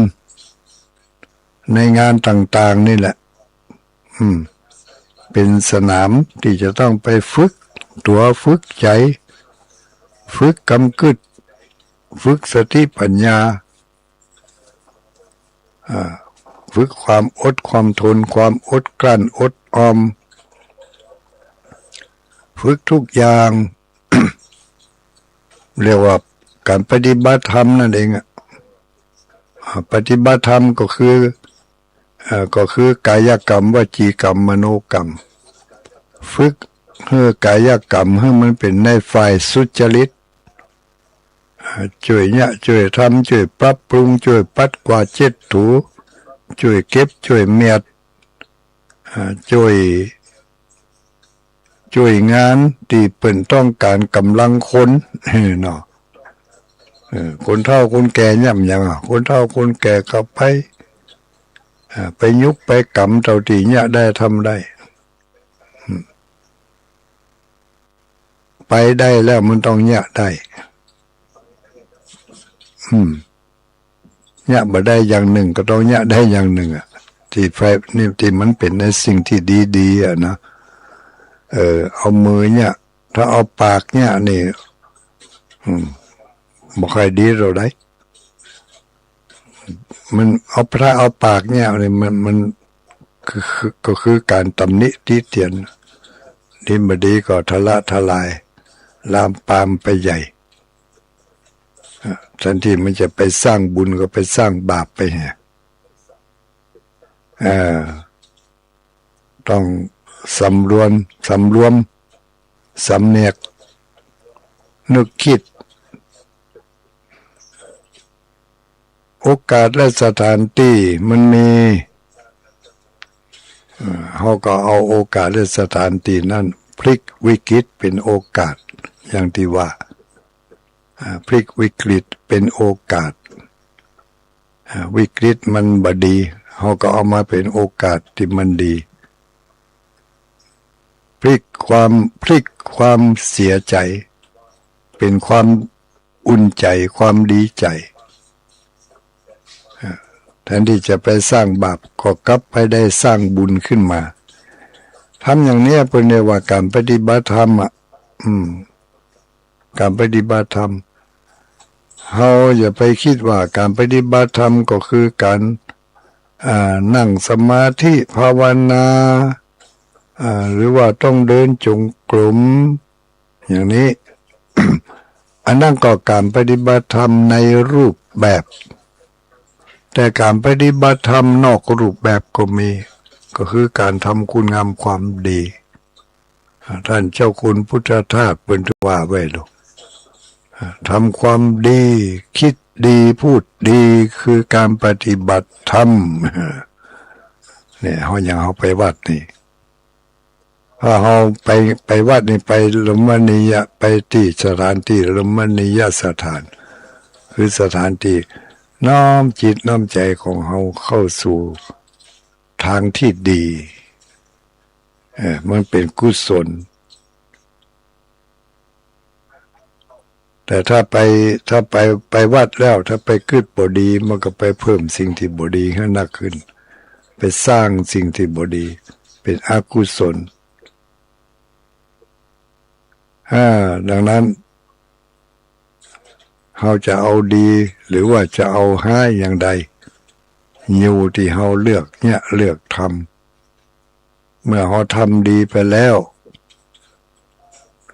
ในงานต่างๆ นี่แหละ อืม เป๋นสนามตี้จะต้องไปฝึกตั๋วฝึกใจ๋ ฝึกกำกึ๊ด ฝึกสติปัญญา อ่า ฝึกความอดความทน ความอดกลั้นอดออม ฝึกทุกอย่าง เรียกว่าก๋านปฏิบัติธรรมนั่นเองอะ อ่า ปฏิบัติธรรมก็คือ เอ่อ ก็คือกายกรรม วจีกรรม มโนกรรม ฝึกหื้อกายกรรมหื้อมันเป๋นในฝ่ายสุจริต อ่า จ้วยเยียะ จ้วยทำ จ้วยปรับปรุง จ้วยปัดกวาดเช็ดถู จ้วยเก็บ จ้วยเมียด อ่า จ้วย จ้วยงานตี้เปิ้นต้องก๋านก๋ำลังคน เนาะ เออ คนเฒ่าคนแก่เยียะ มันหยังอะ คนเฒ่าคนแก่ก็ไป อ่า ไปยุกไปก๋ำเต้าตี้เยียะได้ทำได้ อืม ไปได้แล้วมันต้องเยียะได้ อืม เยียะบ่ได้อย่างนึ่งก็ต้องเยียะได้อย่างนึ่งอะ ตี้ไฟนี่ตี้มันเป๋นในสิ่งตี้ดีๆ อะนะ เออ เอามือเยียะ ถ้าเอาปากเยียะนี่ อืม บ่ค่อยดีเต้าใด มันเอา ถ้าเอาปากเยียะนี่มัน มันคือ คือ ก็คือก๋านตำหนิติเตียน ดีบ่ดีก็ทะละทลาย ลามปามไปใหญ่ อ่ะ แทนตี้มันจะไปสร้างบุญก็ไปสร้างบาปไปแฮะ เอ่อ ต้องสำรวม สำรวม สำเนียก นึกกึ๊ด โอกาสและสถานตี้มันมี เอ่อ เฮาก็เอาโอกาสและสถานตี้นั้นพลิกวิกฤตเป๋นโอกาส อย่างตี้ว่า อ่า พลิกวิกฤตเป๋นโอกาส อ่า วิกฤตมันบ่ดี เฮาก็เอามาเป๋นโอกาสตี้มันดี พลิกความ พลิกความเสียใจ๋ เป๋นความ อุ่นใจ๋ ความดีใจ๋ อ่า แทนตี้จะไปสร้างบาป ก็กลับไปได้สร้างบุญขึ้นมา ทำอย่างเนี้ยเปิ้นเรียกว่าก๋านปฏิบัติธรรมอะ อืม ก๋านปฏิบัติธรรม เฮาอย่าไปกึ๊ดว่าก๋านปฏิบัติธรรมก็คือก๋าน อ่า นั่งสมาธิภาวนา อ่า หรือว่าต้องเดินจงกรม อย่างนี้ อันนั้นก็ก๋านปฏิบัติธรรมในรูปแบบ แต่ก๋านปฏิบัติธรรมนอกรูปแบบก็มี ก็คือก๋านทำคุณงามความดี อ่า ต้านเจ้าคุณพุทธทาสเปิ้นว่าไว้ลูก อ่า ทำความดี กึ๊ดดี พูดดี คือก๋านปฏิบัติธรรม เนี่ย เฮาอย่างเฮาไปวัดนี่ ถ้าเฮาไป ไปวัดนี่ ไปรมณียะ ไปตี้สถานตี้รมณียสถาน คือสถานตี้น้อมจิตน้อมใจ๋ของเฮาเข้าสู่ตางตี้ดี เออ มันเป๋นกุศล แต่ถ้าไป ถ้าไป ไปวัดแล้ว ถ้าไปกึ๊ดบ่ดี มันก็ไปเพิ่มสิ่งตี้บ่ดีหื้อนักขึ้น ไปสร้างสิ่งตี้บ่ดี เป๋นอกุศล อ่า ดังนั้น เฮาจะเอาดี หรือว่าจะเอาฮ้ายอย่างใด อยู่ตี้เฮาเลือกเยียะ เลือกทำ เมื่อเฮาทำดีไปแล้ว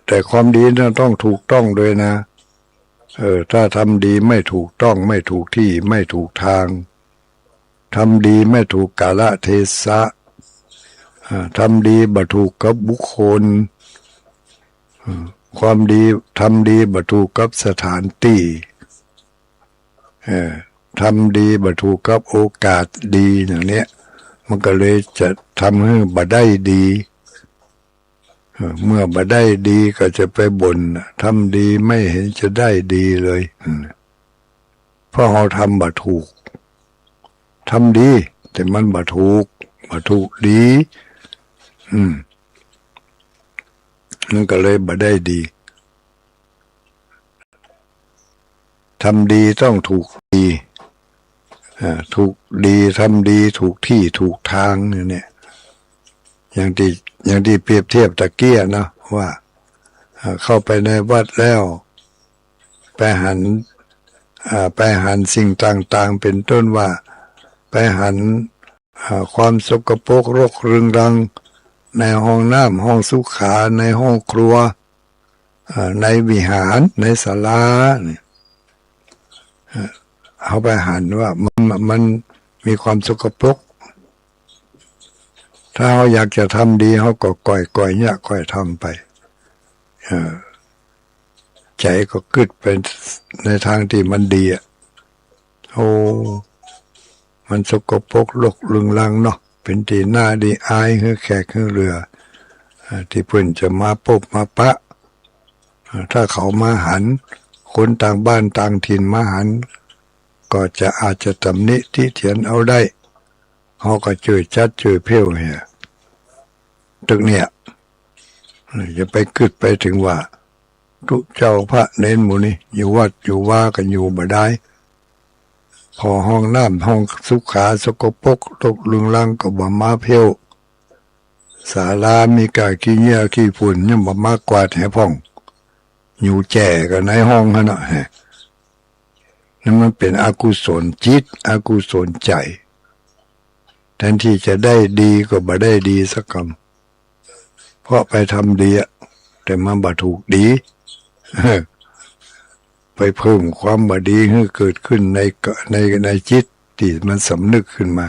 แต่ความดีนั้นต้องถูกต้องด้วยนะ เออ ถ้าทำดีไม่ถูกต้อง ไม่ถูกตี้ ไม่ถูกตาง ทำดีไม่ถูกกาลเทศะ อ่า ทำดีบ่ถูกกับบุคคล อืม ความดี ทำดีบ่ถูกกับสถานตี้ เออ ทำดีบ่ถูกกับโอกาสดีอย่างเนี้ย มันก็เลยจะทำหื้อบ่ได้ดี เออ เมื่อบ่ได้ดีก็จะไปบ่น ทำดีไม่เห็นจะได้ดีเลย อืม เพราะเฮาทำบ่ถูก ทำดี แต่มันบ่ถูก บ่ถูกดี อืม มันก็เลยบ่ได้ดี ทำดีต้องถูกดี อ่า ถูกดี ทำดีถูกตี้ถูกตางเนี่ย อย่างตี้ อย่างตี้เปรียบเทียบตะเกียะเนาะ ว่า อ่า เข้าไปในวัดแล้ว ไปหัน อ่า ไปหันสิ่งต่างๆ เป๋นต้นว่า ไปหัน อ่า ความสกปรกรกรุงรัง ในห้องน้ำ ห้องสุขา ในห้องครัว อ่า ในวิหาร ในศาลาเนี่ย อ่า เฮาไปหันว่ามัน มันมีความสกปรก ถ้าเฮาอยากจะทำดี เฮาก็ก่อยๆ เยียะ ก่อยทำไป เออ ใจ๋ก็กึ๊ดไปในตางตี้มันดีอะ โอ้ มันสกปรกรกรุงรังเนาะ เป๋นตี้หน้าดีอายหื้อแขกหื้อเหลือ อ่า ตี้เปิ้นจะมาปบมาปะ อ่า ถ้าเขามาหัน คนต่างบ้านต่างถิ่นมาหัน ก็จะอาจจะตำหนิติเตียนเอาได้ เฮาก็จ้วยจัดจ้วยเผ้วเหีย ตึกเนี่ย อ่า อย่าไปกึ๊ดไปเถิงว่า ตุ๊เจ้าพระเณรหมู่นี้ อยู่วัดอยู่วากั๋นอยู่บ่ดาย ผ่อห้องน้ำห้องสุขาสกปรกรกรุงรังก็บ่มาเผ้ว ศาลามีก้าขี้เหยียขี้ฝุ่นยังบ่มากวาดหื้อพ่อง อยู่แจ้กั๋นในห้องหั้นเนาะ นั่นมันเป๋นอกุศลจิต อกุศลใจ๋ แทนตี้จะได้ดีก็บ่ได้ดีสักกำ เพราะไปทำดีอะ แต่มันบ่ถูกดี ไปเพิ่มความบ่ดีหื้อเกิดขึ้นในกะ ใน ในจิตตี้มันสำนึกขึ้นมา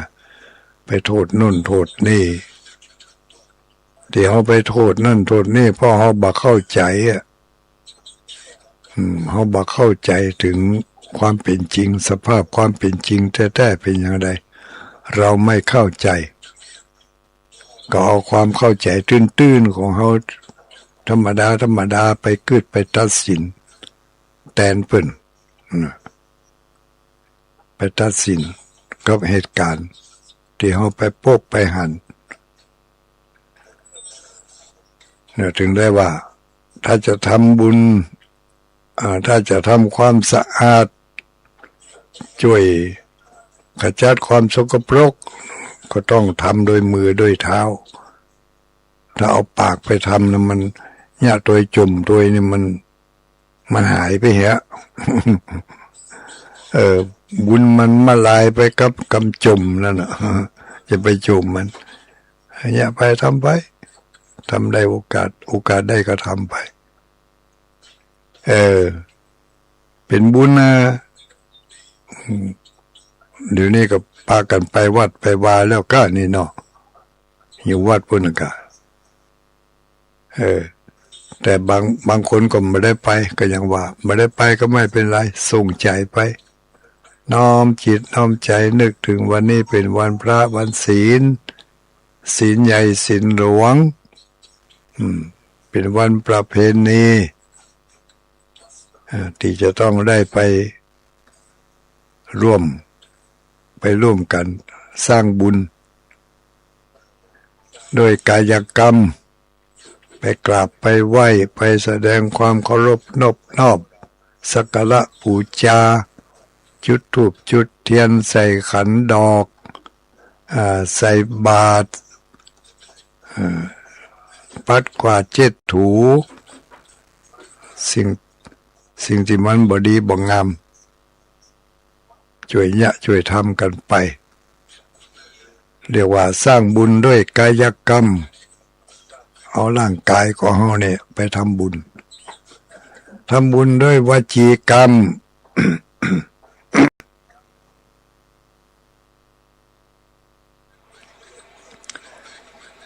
ไปโทษโน่นโทษนี่ ตี้เฮาไปโทษนั่นโทษนี่ เพราะเฮาบ่เข้าใจ๋อะ อืม เฮาบ่เข้าใจ๋เถิงความเป๋นจริง สภาพความเป๋นจริงแต๊ๆ เป๋นอย่างใด เฮาไม่เข้าใจ๋ ก็เอาความเข้าใจ๋ตื้นๆ ของเฮาธรรมดาธรรมดาไปกึ๊ดไปตัดสินแตนเปิ้น นะ ไปตัดสินกับเหตุก๋ารณ์ตี้เฮาไปปบไปหัน เนี่ย เถิงได้ว่า ถ้าจะทำบุญ อ่า ถ้าจะทำความสะอาด จ้วยขจัดความสกปรก ก็ต้องทำโดยมือโดยเท้า ถ้าเอาปากไปทำนะ มันเยียะตวยจุ่มตวยนี่มัน มันหายไปเหีย เออ บุญมันมาลายไปกับกำจุ่มนั่นน่ะ จะไปจุ่มมัน เยียะไปทำไป ทำได้โอกาส โอกาสได้ก็ทำไป เออ เป๋นบุญนะ อืม เดี๋ยวนี้ก็ปากั๋นไปวัดไปวาแล้วก้านี่เนาะ อยู่วัดปู้นน่ะก้า เออ แต่บาง บางคนก็บ่ได้ไป ก็อย่างว่า บ่ได้ไปก็ไม่เป๋นไร ส่งใจ๋ไป น้อมจิตน้อมใจ๋นึกเถิงวันนี้เป๋นวันพระวันศีล ศีลใหญ่ศีลหลวง อืม เป๋นวันประเพณี เอ่อ ตี้จะต้องได้ไปร่วม ไปร่วมกั๋นสร้างบุญ ด้วยกายกรรม ไปกราบไปไหว้ ไปแสดงความเคารพนบนอบ สักการะปู๋จา จุดธูปจุดเตียน ใส่ขันดอก อ่า ใส่บาตร อ่า ปัดกวาดเช็ดถู สิ่ง สิ่งตี้มันบ่ดีบ่งาม จ้วยเยียะจ้วยทำกั๋นไป เรียกว่าสร้างบุญด้วยกายกรรม เอาร่างก๋ายของเฮาเนี่ยไปทำบุญ ทำบุญด้วยวจีกรรม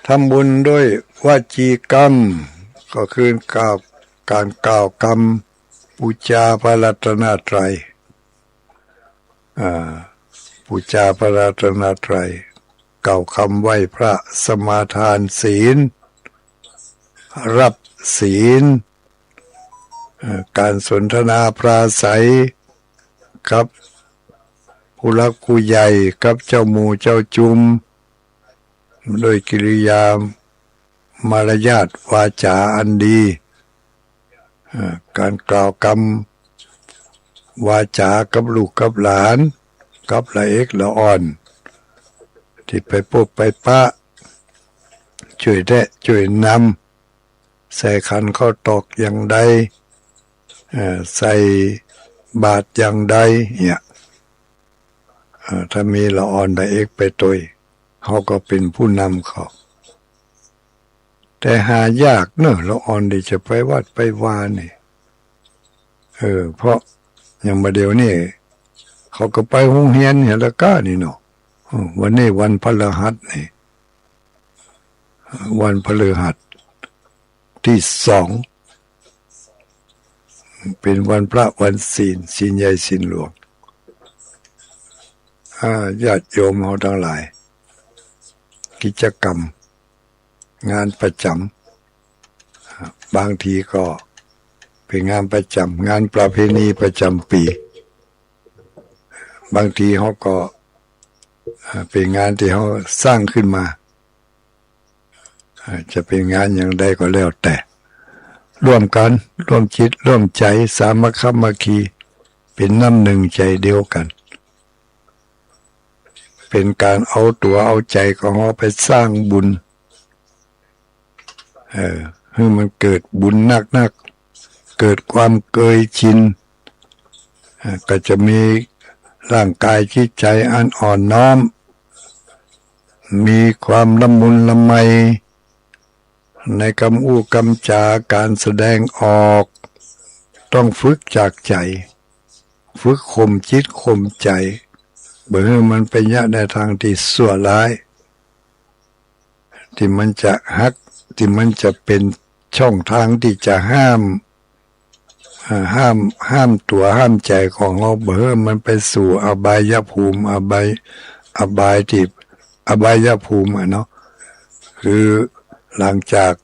ทำบุญด้วยวจีกรรม ก็คือกล่าว ก๋านกล่าวกำปู๋จาพระรัตนตรัย อ่า ปู๋จาพระรัตนตรัย กล่าวกำไหว้พระ สมาทานศีล รับศีล เอ่อ ก๋านสนทนาปราศรัยกับผู้หลักผู้ใหญ่ กับเจ้าหมู่เจ้าจุม ด้วยกิริยามารยาทวาจ๋าอันดี เอ่อ ก๋านกล่าวกำวาจ๋ากับลูกกับหลาน กับละเอกละอ่อน ตี้ไปปบไปปะ จ้วยแนะจ้วยนำ ใส่ขันข้าวตอกอย่างใด เอ่อ ใส่บาตรอย่างใด เนี่ย เอ่อ ถ้ามีละอ่อนละเอกไปตวย เฮาก็เป๋นผู้นำเขา แต่หายากเนาะ ละอ่อนตี้จะไปวัดไปวานี่ เออ เพราะอย่างบ่าเดี่ยวนี้ เขาก็ไปโฮงเฮียนเหียละก้านี่เนาะ เออ วันนี้วันพฤหัสนี่ วันพฤหัสตี้สอง เป๋นวันพระวันศีล ศีลใหญ่ศีลหลวง อ่า ญาติโยมเฮาตังหลาย กิจกรรม งานประจ๋ำ อ่า บางทีก็เป๋นงานประจ๋ำ งานประเพณีประจ๋ำปี๋ บางทีเฮาก็ อ่า เป๋นงานตี้เฮาสร้างขึ้นมา อ่า จะเป๋นงานอย่างใดก็แล้วแต่ ร่วมกั๋น ร่วมจิต ร่วมใจ๋ สามัคคะมาคี เป๋นน้ำนึ่งใจ๋เดียวกั๋น เป๋นก๋านเอาตั๋วเอาใจ๋ของเฮาไปสร้างบุญ เออ หื้อมันเกิดบุญนักๆ เกิดความเกยชิน อ่า ก็จะมีร่างก๋ายจิตใจ๋อันอ่อนน้อม มีความละมุนละไม ในกำอู้กำจ๋า ก๋านแสดงออก ต้องฝึกจากใจ๋ ฝึกข่มจิตข่มใจ๋ บ่หื้อมันไปเยียะในตางตี้ซั่วร้าย ตี้มันจะหัก ตี้มันจะเป๋นช่องตางตี้จะห้าม อ่า ห้าม ห้ามตั๋วห้ามใจ๋ของเฮา บ่หื้อมันไปสู่อบายภูมิ อบาย อบายตี้ อบายภูมิอะเนาะ คือหลังจาก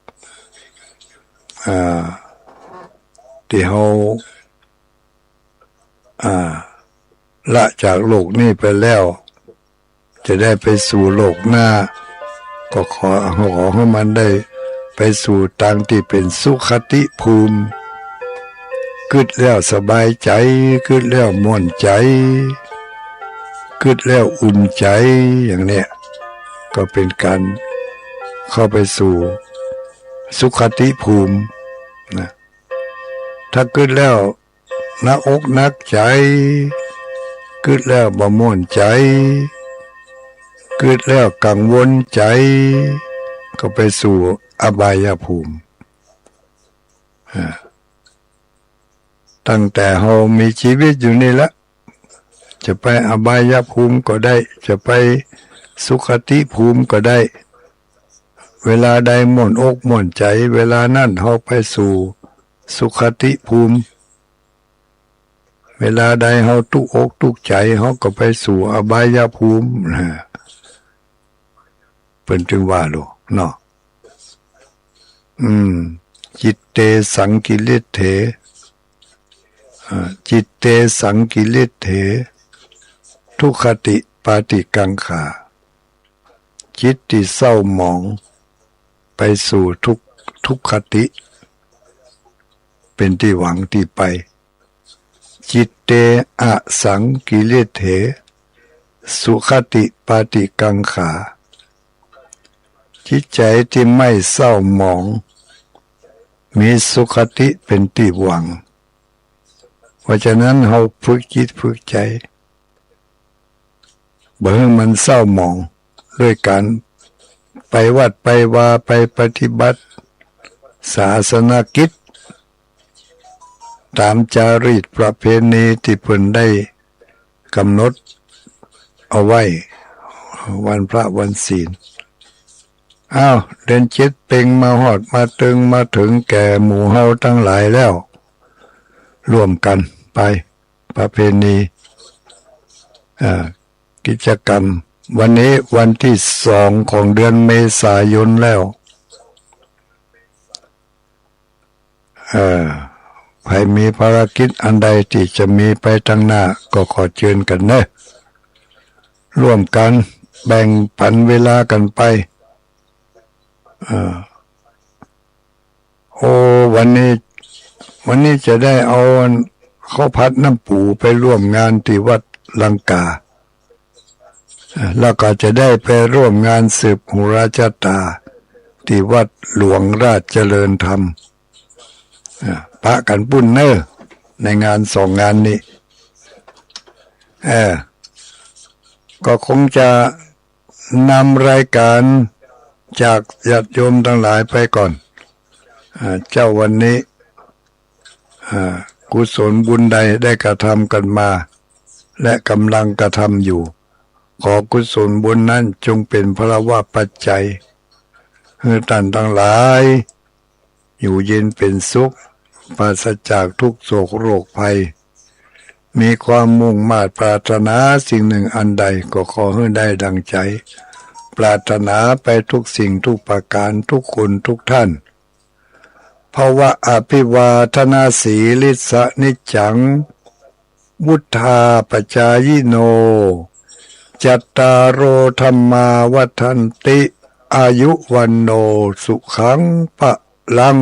อ่า ตี้เฮา อ่า ละจากโลกนี้ไปแล้ว จะได้ไปสู่โลกหน้า ก็ขอ ขอหื้อมันได้ไปสู่ตางตี้เป๋นสุคติภูมิ กึ๊ดแล้วสบายใจ๋ กึ๊ดแล้วม่วนใจ๋ กึ๊ดแล้วอุ่นใจ๋ อย่างเนี้ย ก็เป๋นก๋านเข้าไปสู่สุคติภูมินะ ถ้ากึ๊ดแล้วหนักอกหนักใจ๋ กึ๊ดแล้วบ่ม่วนใจ๋ กึ๊ดแล้วกังวลใจ๋ ก็ไปสู่อบายภูมิ อ่า ตั้งแต่เฮามีจีวิตอยู่นี่แหละ จะไปอบายภูมิก็ได้ จะไปสุคติภูมิก็ได้ เวลาใดม่วนอกม่วนใจ๋ เวลานั้นเฮาไปสู่สุคติภูมิ เวลาใดเฮาตุ๊กอกตุ๊กใจ๋ เฮาก็ไปสู่อบายภูมินะ เปิ้นจึงว่าโลกเนาะ อืม จิตเตสังกิลเท อ่า จิตเตสังกิลเท ทุคคติปาติกังขา จิตตี้เศร้าหมอง ไปสู่ทุกข์ ทุคคติ เป๋นตี้หวังตี้ไป จิตเตอสังกิลเท สุคติปาติกังขา จิตใจ๋ตี้ไม่เศร้าหมอง มีสุคติเป๋นตี้หวัง เพราะฉะนั้นเฮาฝึกจิตฝึกใจ๋ บ่หื้อมันเศร้าหมอง ด้วยก๋านไปวัดไปวา ไปปฏิบัติศาสนกิจ ต๋ามจารีตประเพณีตี้เปิ้นได้ก๋ำหนดเอาไว้ วันพระวันศีล อ้าว เดือนเจ็ดเพ็ญมาฮอดมาเถิง มาเถิงแก่หมู่เฮาตังหลายแล้ว ร่วมกั๋นไป ประเพณี อ่า กิจกรรม วันนี้วันตี้สองของเดือนเมษายนแล้ว เอ่อ ใผมีภารกิจอันใดตี้จะมีไปตังหน้า ก็ขอเจิญกั๋นเน่อ ร่วมกั๋นแบ่งปั๋นเวลากั๋นไป เอ่อ โอ้ วันนี้ วันนี้จะได้เอาข้าวผัดน้ำปูไปร่วมงานตี้วัดลังกา แล้วก็จะได้ไปร่วมงานสืบหูราชะต๋าตี้วัดหลวงราชเจริญธรรม อ่า ปะกั๋นปุ้นเน่อ ในงานสองงานนี้ เออ ก็คงจะ นำรายก๋านจากญาติโยมตังหลายไปก่อน อ่า เจ๊าวันนี้ อ่า กุศลบุญใดได้กระทำกั๋นมา และก่ำลังกระทำอยู่ ขอกุศลบุญนั้นจงเป๋นพลวปัจจัย หื้อต้านตังหลาย อยู่เย็นเป๋นสุข ปราศจากทุกข์โศกโรคภัย มีความมุ่งมาดปรารถนาสิ่งหนึ่งอันใดก็ขอหื้อได้ดังใจ๋ ปรารถนาไปทุกสิ่งทุกประก๋าน ทุกคนทุกท่าน ภวะอภิวาทนาสีลิสสะนิจจัง วุฑฒาปจายิโน จัตตาโร ธัมมา วัฑฒันติ อายุ วัณโณ สุขัง พะลัง